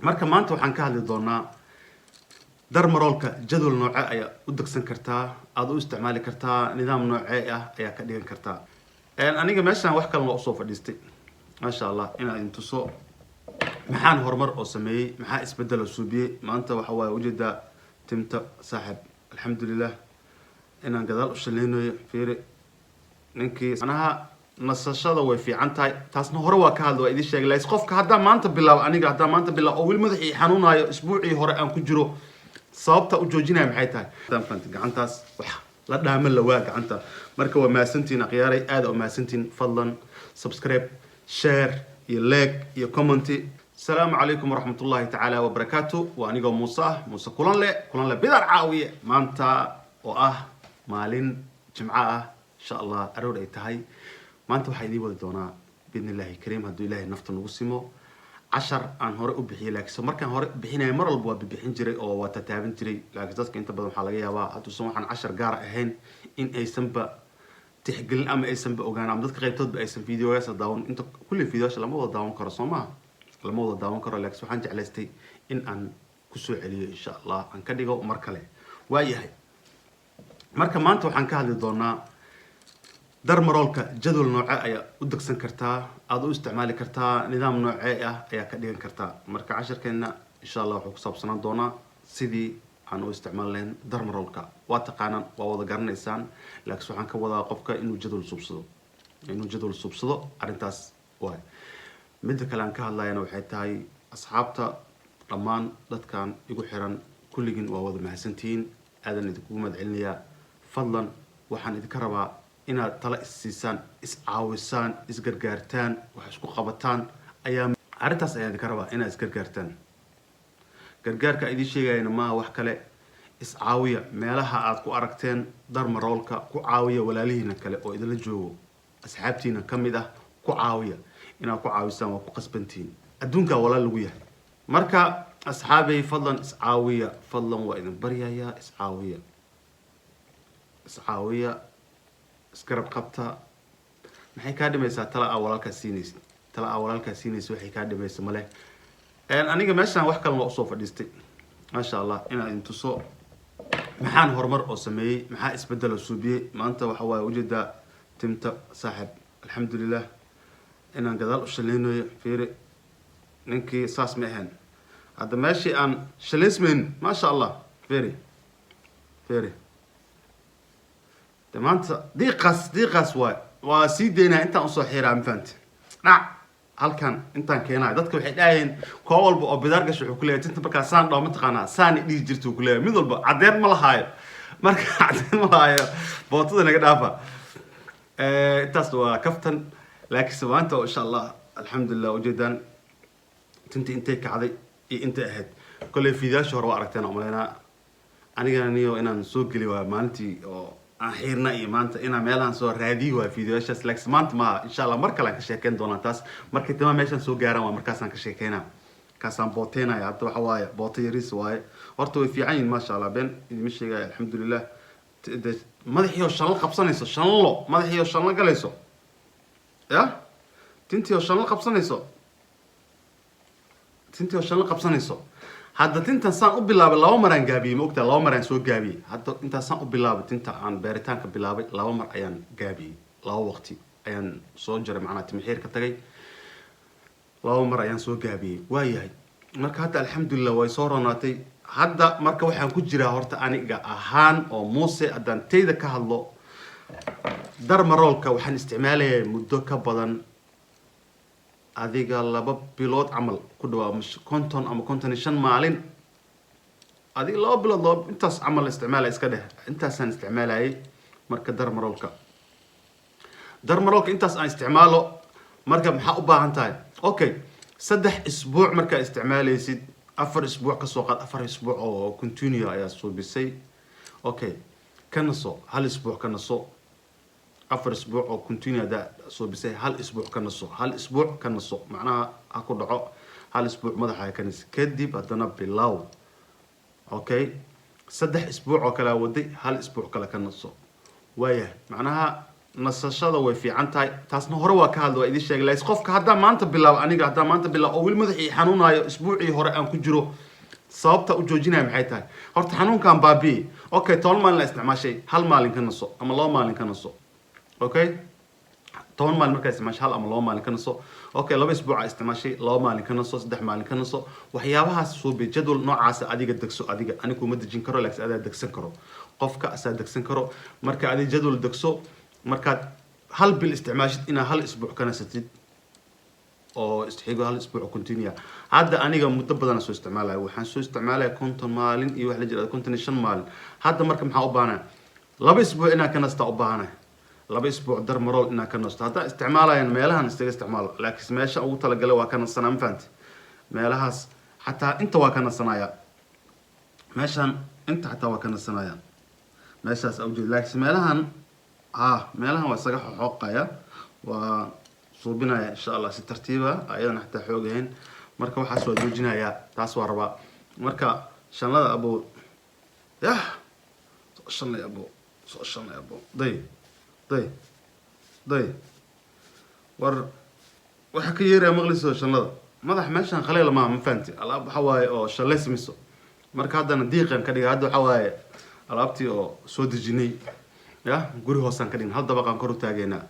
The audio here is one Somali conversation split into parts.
Marka maanta waxaan ka hadli doonaa dermarollka. Jadwal nooce ayaa u degsan kartaa, aada u isticmaali kartaa, nidaam noocee ah ayaa ka dhigan kartaa? Aniga meeshaan wax kalena waa usoo fadhiistay, maasha Allah, inaan idin tuso maxaan horumar oo sameeyey, maxaa isbedel oo suubiyey. Maanta waxa waaye ujeedaa timta, saaxib, alxamdulilah, inaan gadaal u shaleynayo. Fiiri ninkii, manaha nasashada way fiican tahay, taasna hore waa ka hadla, waa idin sheegay. Laakiin qofka haddaa maanta bilaabo, aniga haddaa maanta bilaabo oo weli madaxii xanuunayo, isbuucii hore aan ku jiro, sababta u joojinaya maxay tahay? Gacantaas wax la dhaama lawaa gacanta. Marka waa mahadsantihiin, akhyaaray, aada u mahadsantihiin. Fadlan subscribe, share iyo like iyo comment. Asalaamu calaykum waraxmat ullahi tacaala wabarakaatu. Waa anigoo Muuse ah, Muuse Kulanle, Kulanle Bidar Caawiye. Maanta oo ah maalin Jimco ah, insha Allah aroor ay tahay, maanta waxaa idiin wadi doonaa, biidni Illahi kariim, hadduu Ilahay nafta nagu simo, cashar aan hore u bixiyay. Laakiinse markaan hore bixinaya, mar walba waa bixin jiray oo waa tataaban jiray, laakiin dadka inta badan waxaa laga yaabaa hadduusan waxaan cashar gaar ahayn in aysanba tixgelin ama aysanba ogaan, ama dadka qaybtoodba aysan videoyaasha daawan. Inta kulli videoyaasha lama wada daawan karo, soo maha? Lama wada daawan karo. Laakiin waxaan jeclaystay in aan kusoo celiyo, insha Allah, aan ka dhigo mar kale. Waayahay, marka maanta waxaan ka hadli doonaa dermarollka. Jadwal nooce ayaa u degsan kartaa, aada u isticmaali kartaa, nidaam noocee ah ayaa ka dhigan kartaa? Marka casharkeena, insha Allah, wuxuu ku saabsanaan doonaa sidii aan u isticmaali lahayn dermarollka. Waa taqaanaan, waa wada garanaysaan, laakiin waxaan ka wadaa qofka inuu jadwal suubsado, inuu jadwal suubsado, arrintaas waay. Midda kale aan ka hadlayana waxay tahay, asxaabta dhammaan dadkan igu xiran, kulligiin waa wada mahadsantihiin, aadan idinkugu mahad celinayaa. Fadlan waxaan idinka rabaa inaad tala is siisaan, is caawisaan, isgargaartaan, wax isku qabataan. Ayaa arrintaas ayaan idinka rabaa, inaad isgargaartaan. Gargaarka idiin sheegayana maaha wax kale, iscaawiya. Meelaha aad ku aragteen dermarollka, ku caawiya walaalihiina kale oo idinla joogo, asxaabtiina ka mid ah, ku caawiya. Inaad ku caawisaan waa ku qasbantihiin, adduunkaa walaal lagu yahay. Marka asxaabay, fadlan iscaawiya, fadlan waa idin baryayaa, iscaawiya, iscaawiya, isgarab qabta. Maxay kaa dhimaysaa tala aa walaalkaa siinaysa? Tala aa walaalkaa siinaysa waxay kaa dhimaysa male. Aniga meeshaan wax kalena waa usoo fadhiistay, maasha Allah, inaan idin tuso maxaan horumar oo sameeyey, maxaa isbedel oo suubiyey. Maanta waxa waaye ujeedaa timta, saaxib, alxamdulilah, inaan gadaal u shaleynayo. Fiiri ninkii, saas ma ahayn. Hadda meeshii aan shalaysmayn, maasha Allah, fiiri, fiiri de, maanta diiqaas, diiqaas waay, waa sii daynaya intaan usoo xiraa, ma fahanti? Dhac halkan intaan keenayo. Dadka waxay dhahayeen, koo walba oo bidaar gasho wuxuu kuleeyahay tinta markaa saan dhaho, mataqaanaa, saani dhihi jirta uu kuleeyahay. Mid walba caddeyn ma lahaayo, marka caddeyn ma lahaayo, bootada naga dhaafa. Intaas waa kaftan, laakiinse maanta, insha Allah, alxamdulilah, ujeedaan tintii intay kacday iyo intay ahayd. Kolley fiidiyaashii hore waa aragteen oo umaleynaa. Anigana niyo inaan soo geli waayo maalintii oo aan xiirna iyo maanta inaan meelahan soo raadiyi waayo fiidiyaashaas, laakiin maanta maaha. Insha Allah mar kale aan ka sheekeyn doonaa taas. Markay timaa meeshaan soo gaaraan waa markaasaan ka sheekeynaa, markaasaan booteynaya. Hadda waxa waaye booto yariis waaye. Horta way fiican yihin, maasha Allah, been idima sheegaya, alxamdulilah. De madaxii oo shanlo qabsanayso, shanlo madaxii oo shanlo galayso, ya tintii oo shanlo qabsanayso, tintii oo shanlo qabsanayso. Hadda tintan saan u bilaabay, laba maraan gaabiyey, ma ogtaa? Laba maraan soo gaabiyey. Hadda intaan saan u bilaabay tinta aan beeritaanka bilaabay, laba mar ayaan gaabiyey, laba waqti ayaan soo jaray, macnaha timixiir ka tagay, laba mar ayaan soo gaabiyey. Waayahay, marka hadda alxamdulilah way soo ronaatay. Hadda marka waxaan ku jiraa, horta aniga ahaan oo Muuse haddaan tayda ka hadlo, dermarollka waxaan isticmaalayay muddo ka badan adiga 2 bilood camal ku dhawaa, 50 ama 55 maalin, adiga 2 bilood, laba intaas camal isticmaalaya, iska dheh intaasaan isticmaalayay. Marka dermarollka intaas aan isticmaalo, marka maxaa u baahan tahay? Okay, 3 isbuuc markaa isticmaalaysid, 4 isbuuc kasoo qaad, 4 isbuuc oo continue ayaa suubisay. Okay, ka naso, hal isbuuc ka naso. 4 isbuuc oo continue hadaa suubisay, hal isbuuc ka naso, hal isbuuc ka naso, macnaha ha ku dhaco hal isbuuc madaxa ka nas, kadib haddana bilow. Okay, 3 isbuuc oo kale waday, hal isbuuc kale ka naso. Waayahay, macnaha Nasashada way fiican tahay, taasna hore waa ka hadla, waa idin sheegay. Laakiin qofka haddaa maanta bilaabo, aniga haddaa maanta bilaabo oo weli madaxii xanuunayo, isbuucii hore aan ku jiro, sababta u joojinaya maxay tahay? Horta xanuunkan baabi'i. Okay, 10 maalin la isticmaashay, hal maalin ka naso ama 2 maalin ka naso. Okay, 10 maalin markaa isticmaashay, hal ama 2 maalin ka naso. Okay, 2 isbuuca isticmaashay, 2 maalin ka naso, 3 maalin ka naso. Waxyaabahaas suubi, jadwal noocaasa adiga degso. Adiga ani kuma dejin karo, laakiin adaa degsan karo, qofka asaa degsan karo. Marka adiga jadwal degso, markaad hal bil isticmaashid, inaad hal isbuuc ka nasatid oo isxigo, hal isbuuc continue. Hadda aniga muddo badan soo isticmaalaya, waxaan soo isticmaalaya 50 maalin iyo wax la jira, 55 maalin hadda. Marka maxaa u baahanaya? 2 isbuuc inaan ka nasta u baahanaya, 2 isbuuc dermaroll inaan ka nasto. Haddaan isticmaalayan meelahan iskaga isticmaalo, laakiin meesha ugu talagalay waa ka nasanaa, ma fahanti? Meelahaas xataa inta waa ka nasanaya, meeshaan inta xataa waa ka nasanaya, meeshaas ujeed. Laakiin meelahan, meelahan waa isaga xoxooqaya, waa suubinaya insha Allah si tartiiba, ayadana xataa xoogahayn. Marka waxaas waa joojinayaa, taas waa rabaa. Marka shanlada abo, yah, soo shanlay abo, soo shanlay abo, day day day. War waxa ka yeeraya maqliso shanlada madax meeshaan qaleyla maaha, ma fahanti? Alaab waxa waaye oo shanlaysmayso. Marka haddana diiqan ka dhigay. Hadda waxa waaye alaabtii oo soo dejinay, ya guri hoosaan ka dhigna, hal dabaqaan kor u taageynaa,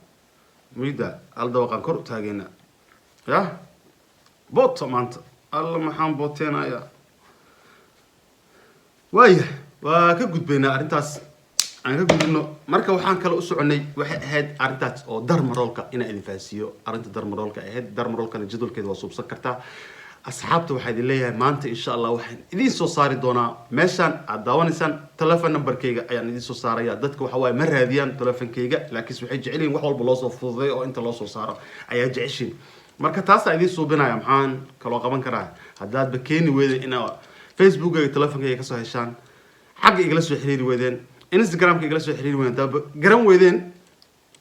mida hal dabaqaan kor u taageynaa. Ya booto maanta, alla maxaan booteenaya. Waaya, waa ka gudbaynaa arrintaas, aan ka gudbino. Marka waxaan kale u soconay waxay ahayd arrintaas oo dermarollka inaan idin fahansiiyo. Arrinta dermarollka ahayd, dermarollkana jadwalkeeda waa suubsan kartaa. Asxaabta waxaa idin leeyahay, maanta insha Allah waxaan idiin soo saari doonaa meeshaan aad daawanaysaan telefon numberkayga ayaan idiin soo saaraya. Dadka waxa waaye ma raadiyaan telefonkayga, laakiinse waxay jecel yihiin wax walba loo soo fududay oo inta loo soo saaro ayaa jeceshiin. Marka taasaa idiin suubinaya. Maxaan kaloo qaban karaa haddaadba keeni weyda inaa Facebookkayga telefonkayga kasoo heshaan, xagga igala soo xiriiri weydeen, Instagramka igala soo xiriiri weydeen, haddaadba garan weydeen,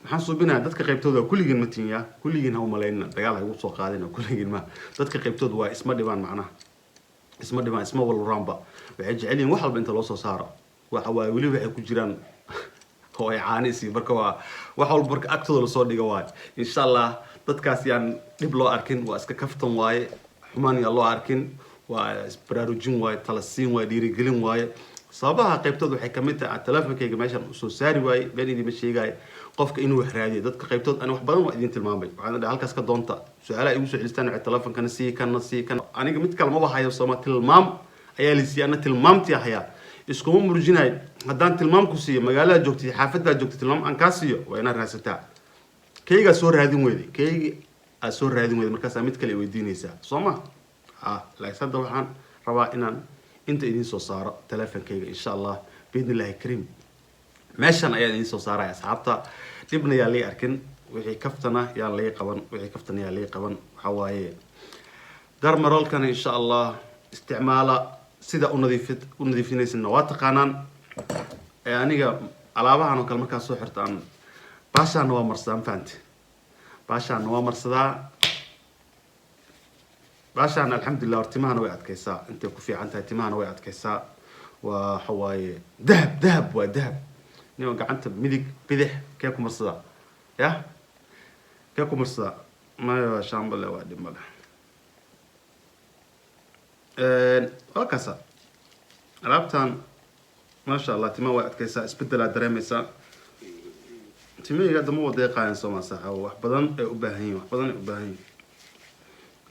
maxaan suubinaya? Dadka qaybtooda, kulligiin ma tihin, ya kulligiin ha umalaynina, dagaal ha igu soo qaadina, kulligiin ma. Dadka qaybtooda waa isma dhibaan, macnaha isma dhibaan, isma waluraanba. Waxay jecel yihiin wax walba inta loo soo saaro. Waxa waaye weli waxay ku jiraan oo ay caanisi. Marka waa wax walba marka agtooda lasoo dhigo waaye. Insha Allah dadkaas yaan dhib loo arkin, waa iska kaftan waaye, xumaan yaan loo arkin, waa isbaraarujin waaye, talasiin waaye, dhiirigelin waaye. Sababaha qaybtood waxay kamid tahay aan telefonkayga meeshaan usoo saari waayey, been idima sheegaayo, qofka inuu wax raadiyo. Dadka qaybtood ani wax badan waa idin tilmaamay, waxaan dhahay halkaas ka doonta. Su-aalaha igu soo celistaan waxay telefonkana sii, kana sii, kana. Aniga mid kale maba hayo sooma? Tilmaam ayaa la siiyey, ana tilmaamtii hayaa, iskuma murjinayo. Haddaan tilmaam ku siiyo, magaalada joogtay, xaafaddaa joogtay, tilmaam aan kaa siiyo, waa inaad raadsataa. Kaygaa soo raadin weyday, kaygi aad soo raadin weyday, markaasaa mid kale weydiinaysaa, soo ma? Laakiin hadda waxaan rabaa inaan inta idiin soo saaro telefonkayga, insha Allah biidni illahi kariim. Meeshan ayaan idiin soo saaraya. Asxaabta, dhibna yaa lii arkin, wixii kaftana yaan lii qaban, wixii kaftana yaa lii qaban. Waxaa waaye dermarollkana insha Allah isticmaala. Sida unadiifid u nadiifinaysidna waa taqaanaan. Ee aniga alaabahan oo kale markaan soo xirto, aan baashaana waa marsadaa, ma fahanti? Baashaana waa marsadaa, baashaan alxamdulilah. Hor timahana way adkaysaa, intay ku fiican tahay timahana way adkaysaa. Waa waxa waaye dahab, dahab waa dahab. Nima gacanta midig, bidix kee ku marsadaa? Ya kee ku marsadaa? Maya, shambale waa dhib male. Waa kaasa alaabtan, maasha Allah, timaha way adkaysaa, isbedelaa dareemaysaa. Timahayga hadda ma wadeeqaayan, sooma saaxaabo? Wax badan ay u baahan yihin, wax badan ay u baahan yihin,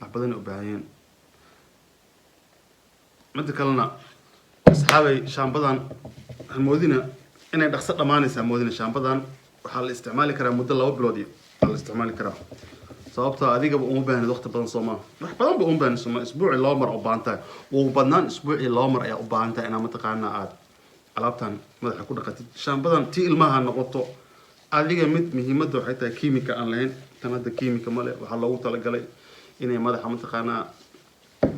wax badan ay u baahan yihiin. Midda kalena asxaabay, shaambadan hamoodina inay dhaqso dhamaanaysa, hamoodina. Shaambadan waxaa la isticmaali karaa muddo 2 bilood iyo waa la isticmaali karaa, sababtoo adigaba uma baahnid waqti badan, soo maa? Wax badan ba uma baahnid, sooma? Isbuucii 2 mar u baahan tahay, ugu badnaan isbuucii 2 mar ayaa u baahan tahay inaa mataqaana aad alaabtan madaxa ku dhaqatid. Shaambadan tii ilmaha noqoto, adiga mid muhiimadda waxay tahay kiimika aan lahayn. Tan hadda kiimika male, waxaa loogu talagalay inay madaxa mataqaanaa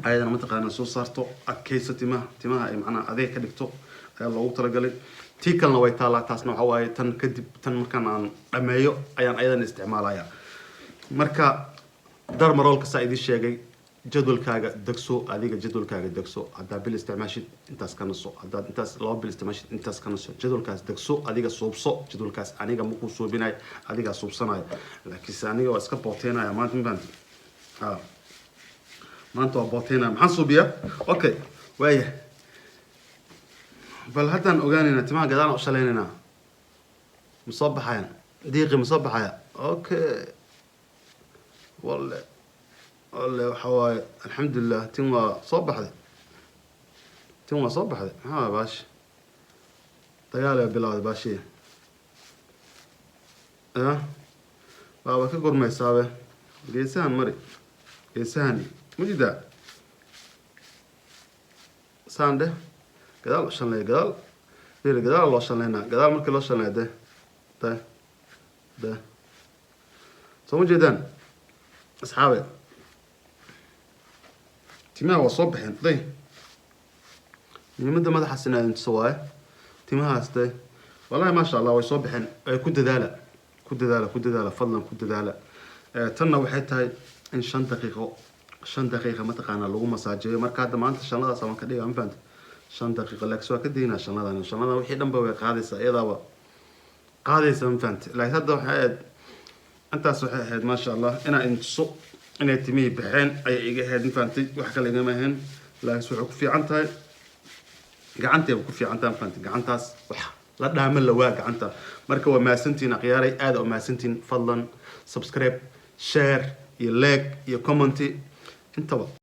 ayadana mataqaanaa soo saarto, adkayso timaha, timaha ay macnaha adeeg ka dhigto ayaa loogu talagalay. Tii kalena way taalaa, taasna waxa waaye tan kadib, tan markaan aan dhameeyo ayaan ayadana isticmaalaya. Marka dermarollka saa idiin sheegay. Jadwalkaaga degso adiga, jadwalkaaga degso. Haddaa bil isticmaashid, intaas ka naso. Haddaad intaas 2 bil isticmaashid, intaas ka naso. Jadwalkaas degso adiga, suubso jadwalkaas. Aniga makuu suubinayo, adigaa suubsanayo, laakiinse aniga waa iska booteynaya maanta, ma fahanti? Ha, maanta waa booteynaya. Maxaan suubiyaa? Okay, waaya, bal haddaan ogaanaynaa. Timaha gadaalaan u shalaynaynaa, ma soo baxayaan? Diiqi ma soo baxaya? Okay, walle walle, waxa waaye, alxamdulilah, tin waa soo baxday, tin waa soo baxday. Maxaa waay baashi? Dagaal ayaa bilowday baashi. Ya, waaba ka gurmaysaabe. Geesahan mari, geesahan mujidaa saan dheh. Gadaal u shanleeya, gadaal fiiri, gadaal loo shanleynaa. Gadaal markii loo shanleeya, de de de, soo ma jeedaan, asxaabe? Timaha waa soo baxeen. Day, muhiimadda madaxaas inaad intuso waaye. Timahaas day, wallahi, maasha Allah, way soo baxeen. Ku dadaala, ku dadaala, ku dadaala, fadlan ku dadaala. Tanna waxay tahay in 5 daqiiqo, 5 daqiiqa mataqaanaa lagu masaajeeyo. Marka hadda maanta shanladaas waan ka dhigaa, ma fahanta? 5 daqiiqo, laakiin waa ka daynaa shanladan. Shanladan wixii dhan ba way qaadaysaa, iyadaaba qaadaysa, ma fahanta? Laakiin hadda waxay ahayd intaas, waxay ahayd, maasha Allah, inaa intuso inay timihii baxeen ayay iga ahayd, ma fahantay? Wax kale igama ahayn, laakiin waxay ku fiican tahay gacantayba ku fiican tahay, ma fahantay? Gacantaas wax la dhaama la waa gacanta. Marka waa mahadsantihiin, akhyaaray, aada waa mahadsantihiin. Fadlan subscribe, share iyo like iyo comment intaba.